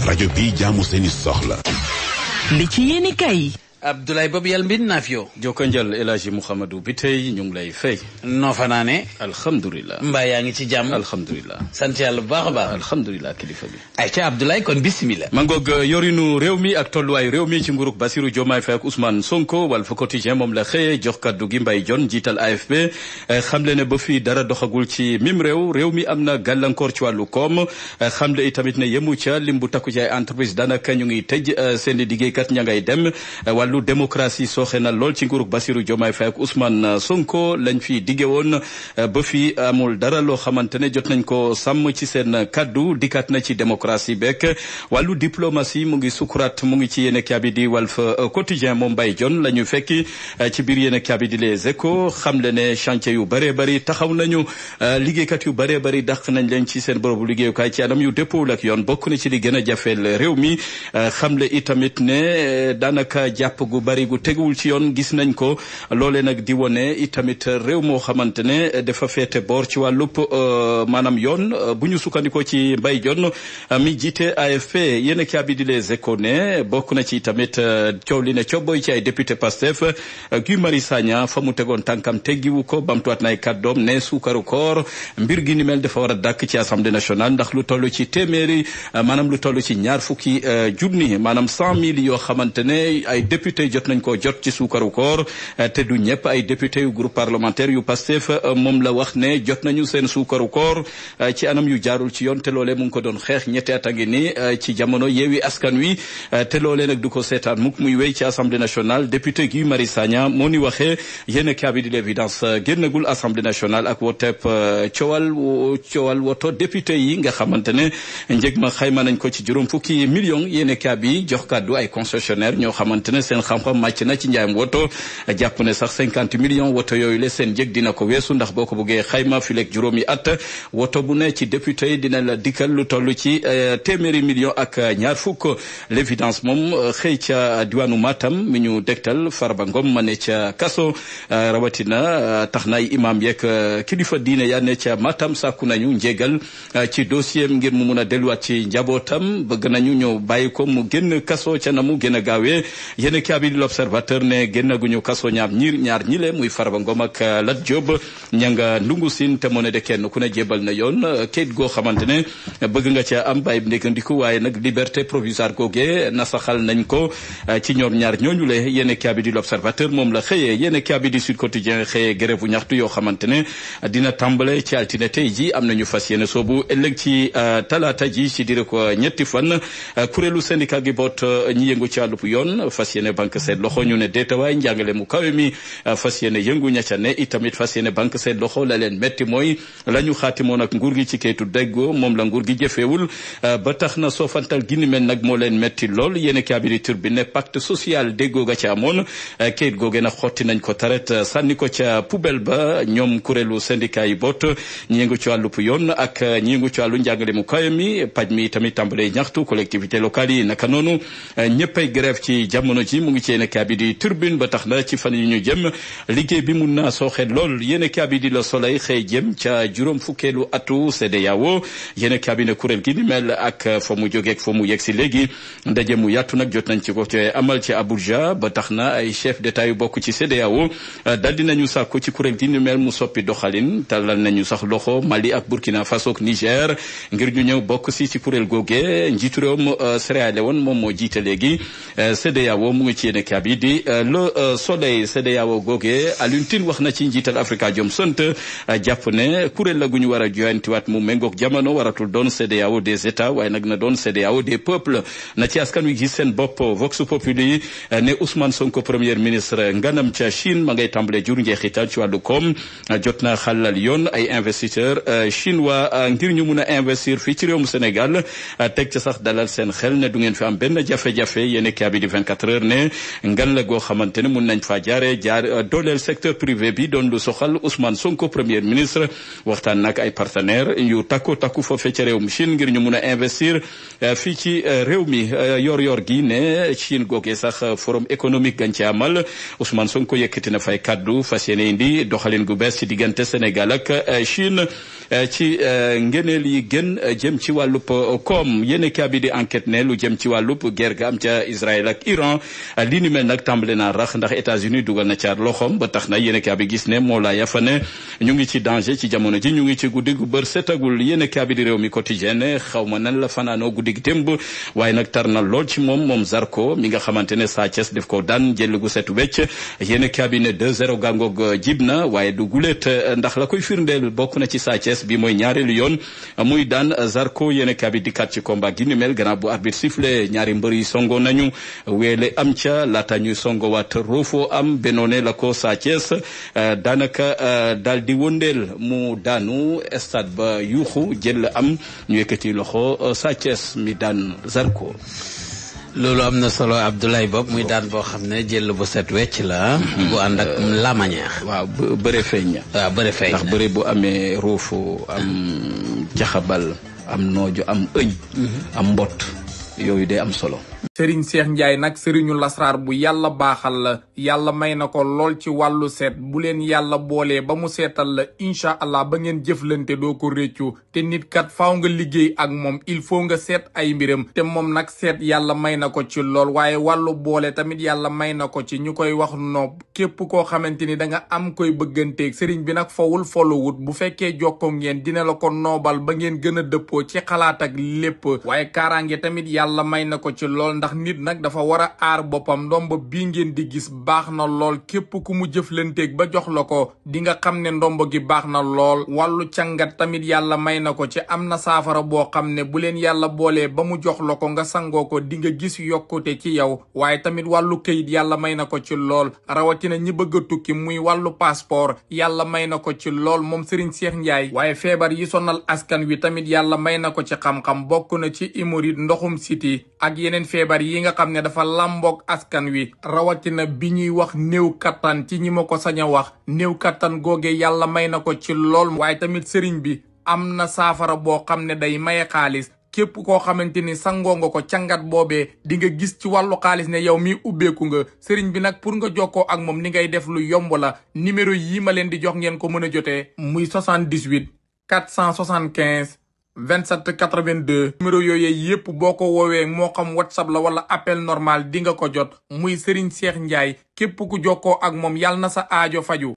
rajo bi jaamu seeni soxla. li ci yéeni kay Abdoulaye Bob yàlla mbin naaf yow jokkanjal El Hadji Mouhamadou bi tey ñu ngi lay fay noo fanaane alhamdulilah mbaa yaa ngi ci jàmm alhamdulilah sant yàlla bu baax a baax alhamdulilah kilifa bi ay ca Abdoulaye kon bismillah ma ngoog yorinu réew mi ak tolluwaayu réew mi ci nguurug Bassirou Diomaye Faye ak Ousmane Sonko Walf Quotidien moom la xëye jox kaddu gi Mbaye Dione jiital AFP xamle ne ba fii dara doxagul ci mim réew mi am na gàllankoor ci wàllu koom xamle itamit ne yemu ca lim bu takku ci ay entreprise daanaka ñu ngi tëj seen i liggéeykat ña ngay dem wàllu démocratie sooxe na lool ci nguurug Bassirou Diomaye Faye ak Ousmane Sonko lañ fi digge woon ba fi amul dara loo xamante ne jot nañ ko sàmm ci seen kaddu dikkaat na ci démocratie beek wàllu diplomatie mu ngi sukuraat mu ngi ci yéen kaabi di Walf Quotidien moom Mbaye Dione la ñu fekki ci biir yéen kaabi di Les Échos xam le ne chantier yu bëree bëri taxaw nañu liggéeykat yu bëree bëri dàq nañ leen ci seen bërëbu liggéeyukaay ci anam yu dëppoowul ak yoon bokk na ci li gën a jafeel réew mi xam le itamit ne daanaka jàpp gu bëri gu teguwul ci yoon gis nañ ko loolee nag di wone itamit réew moo xamante ne dafa féete boor ci wàllub maanaam yoon bu ñu sukkandikoo ci Mbaye Dione mi jiite AFP yéen kaabi di Les Échos ne bokk na ci tamit coow li ne cooboy ci ay député Pastef Guy Marius Sagna fa mu tegoon tànkam teggiwu ko bamtuwaat na ay kàddoom ne suukaru koor mbir gi ni mel dafa war a dàkk ci assemblée nationale ndax lu toll ci téeméeri maanaam lu toll ci ñaar fukki junni maanaam 100 000 yoo xamante ne ay député jot nañ ko jot ci suukaru koor te du ñëpp ay député yu groupe parlementaire yu Pastef moom la wax ne jot nañu seen suukaru koor ci anam yu jaarul ci yoon te loolee mu ngi ko doon xeex ñetti at a ngi ni ci jamono Yewwi Askan Wi te loolee nag du ko seetaan mukk muy wéy ci assemblée nationale député Guy Marius Sagna moo ni waxee yéen kaabi di l'évidence génnagul assemblée nationale ak woteep coowal woto député yi nga xamante ne njëg ma xayma nañ ko ci juróom fukki millions yéen kaabi jox kàddu ay concessionnaire ñoo xamante ne seen xam-xam màcc na ci njaayam woto jàpp ne sax 50 millions woto yooyu le seen njëg dina ko weesu ndax boo ko bëggee xayma fileeg juróomi at woto bu ne ci député yi dina la dikkal lu toll ci téeméeri millions ak ñaar fukk l'évidence moom xëy ca diwaanu Matam mi ñu dégtal Farba Ngom ma ne ca kaso rawatina tax na ay imam yeeg kilifa diine ya ne ca Matam sàkku nañu njégal ci dossier ngir mu mun a delluwaat ci njabootam bëgg nañu ñëw bàyyi ko mu génn kaso ca na mu gën a gaawee yéen kaabi di l'Observateur ne génnaguñu kaso ñaar ñile muy Farba Ngom ak Lat Diop ña nga ndungu sin te moo ne de kenn ku ne jébal na yoon kayit goo xamante ne bëgg nga ca am bàyyi ndégandiku waaye nag liberté provisoire googe nasaxal nañ ko ci ñoom ñaar ñooñu le yéen kaabi di l'Observateur moom la xëyee yéen kaabi di Sud Quotidien xëyee grève bu ñaxtu yoo xamante ne dina tàmbale ci altine tey ji am nañu fas yéene soobu ëllëg ci talaata ji ci dire ko ñetti fan kuréelu syndicat gi boot ñi yëngu ci àllub yoon fas yéene banque seen loxo ñu ne déetawaay njàngale mu kawe mi fas yéene yëngu ña ca ne itamit fas yéene banque seen loxo la leen metti mooy la ñu xaatimoon ak nguur gi ci kayitu déggoo moom la nguur gi jëfeewul ba tax na soofantal gi ni mel nag moo leen metti lool yéen kaabiri Tribune ne pacte social déggoo ga ca amoon kayit googe nag xotti nañ ko taret sànni ko ca poubelle ba ñoom kuréelu syndicat yi boot ñi yëngu ci wàllub yoon ak ñi yëngu ci wàllu njàngale mu kawe mi paj mi tamit tàmbalee ñaxtu collectivité locale yi naka noonu ñëppay grève ci jamono ji mu ngi ci yéen kaabiri Tribune ba tax na ci fan yi ñu jëm liggéey bi mun naa sooxe lool yéen kaabi di Le Soleil xëy jëm ca juróom fukkeelu atu CEDEAO yéen kaabi ne kuréel gi ni mel ak fa mu jógeeg fa mu yegg si léegi ndaje mu yàttu nag jot nañ ci ko amal ci Abuja ba tax na ay chef d'état yu bokk ci CEDEAO dal dinañu sàkku ci kuréel gi ni mel mu soppi doxalin talal nañu sax loxo Mali ak Burkina Faso ak Niger ngir ñu ñëw bokk si ci kuréel googe njiitu réewum Sierra Leone moom moo jiite léegi CEDEAO mu ngi ci yéen kaabi di Le Soleil CEDEAO googe Alioune Tine wax na ci njiital Afrikajom Sant jàpp ne kuréel la gu ñu war a joyantiwaat mu méngoog jamono waratul doon CEDEAO des États waaye nag na doon CEDEAO des peuples na ci askan wi gis seen bopp Vox Populi ne Ousmane Sonko premier ministre nganam ca Chine ma ngay tàmbale jur njeexital ci wàllu koom jot na xalal yoon ay investisseurs chinois ngir ñu mun a investir fii ci réewum Sénégal teg ca sax dalal seen xel ne du ngeen fi am benn jafe-jafe yéen kaabi di 24 heures ne ngan la goo xamante ne mun nañ faa jaar dooleel secteur privé bi doon lu soxal Ousmane Sonko premier ministre waxtaan nag ay partenaires yu takku foofee ca réewum Chine ngir ñu mun a investir fii ci réew mi yor gi ne Chine googee sax forum économique gañ ci amal Ousmane Sonko yëkkati na fay kaddu fas yéene indi doxalin gu bees ci diggante Sénégal ak Chine ci ngeneel yi gën jëm ci wàllub koom yéen bi di enquête ne lu jëm ci wàllub guerre ga am ca Israël ak Iran li ni mel nag tàmbale naa rax ndax États-Unis dugal na ca loxoom ba tax na yéen bi gis ne moo laa yafa ne ñu ngi ci danger ci jamono ji ñu ngi ci guddi gu bër setagul yéen bi di réew mi quotidien xaw ma nan la fanaanoo guddi gi démb waaye nag tar na lool ci moom Zarko mi nga xamante ne Sa Thiès def ko daan jël gu set wecc yéen bi ne 2-0 gàngoog jib na waaye du gulet ndax la koy firndeel bokk na ci Sa Thiès bi mooy ñaareelu yoon muy daan Zarko yéen bi dikkaat ci combat gi ni mel gannaaw bu arbitre sifflé ñaari mbër yi songo nañu weele am ca laata ñuy songo waat roofoo am benoone la ko Sa Thiès daanaka daal di wëndeel mu daanu stade ba yuuxu jël am ñu yëkkati loxo Sa Thiès mi daan Zarko. loolu am na solo Abdoulaye Bob muy daan boo xam ne jël bu set wecc la. bu ànd ak la manière. waaw bëre feeñ. waaw bëre feeñ ndax bëre bu amee ruufu am jaxabal am nooju am ëñ. am mbott yooyu day am solo. Serigne Cheikh Ndiaye nag sëriñu lasraar bu yàlla baaxal la yàlla may na ko lool ci wàllu seet bu leen yàlla boolee ba mu seetal la incha allah ba ngeen jëflante doo ko réccu te nit kat faaw nga liggéey ak moom il faut nga seet ay mbiram te moom nag seet yàlla may na ko ci lool waaye wàllu boole tamit yàlla may na ko ci ñu koy wax noob képp koo xamante ni da nga am koy bëgganteeg sëriñ bi nag fowul folowut bu fekkee jokkoo ngeen dina la ko noobal ba ngeen gën a dëppoo ci xalaat ak lépp waaye kaaraange tamit yàlla may na ko ci lool ndax nit nag dafa war a aar boppam ndombo bii ngeen di gis baax na lool képp ku mu jëflanteeg ba jox la ko di nga xam ne ndombo gi baax na lool wàllu càngat tamit yàlla may na ko ci am na saafara boo xam ne bu leen yàlla boolee ba mu jox la ko nga sangoo ko di nga gis yokkute ci yow waaye tamit wàllu këyit yàlla may na ko ci lool rawatina ñi bëgg a tukki muy wàllu passeport yàlla may na ko ci lool moom Serigne Cheikh Ndiaye waaye feebar yi sonal askan wi tamit yàlla may na ko ci xam-xam bokk na ci hémorroïde ndoxum siti ak yeneen feebar yi nga xam ne dafa làmboog askan wi rawatina bi ñuy wax néew kattan ci ñi ma ko sañ a wax néew kattan googe yàlla may na ko ci lool waaye tamit sëriñ bi am na saafara boo xam ne day maye xaalis képp koo xamante ni sangoo nga ko cangat boobee di nga gis ci wàllu xaalis ne yow mi ubbeeku nga sëriñ bi nag pour nga jokkoo ak moom ni ngay def lu yomb la numéro yii ma leen di jox ngeen ko mën a jotee muy 78 475 27 82 numéro yooyu yépp boo ko woowee moo xam whatsapp la wala appel normal di nga ko jot muy Serigne Cheikh Ndiaye képp ku jokkoo ak moom yàlla na sa aajo faju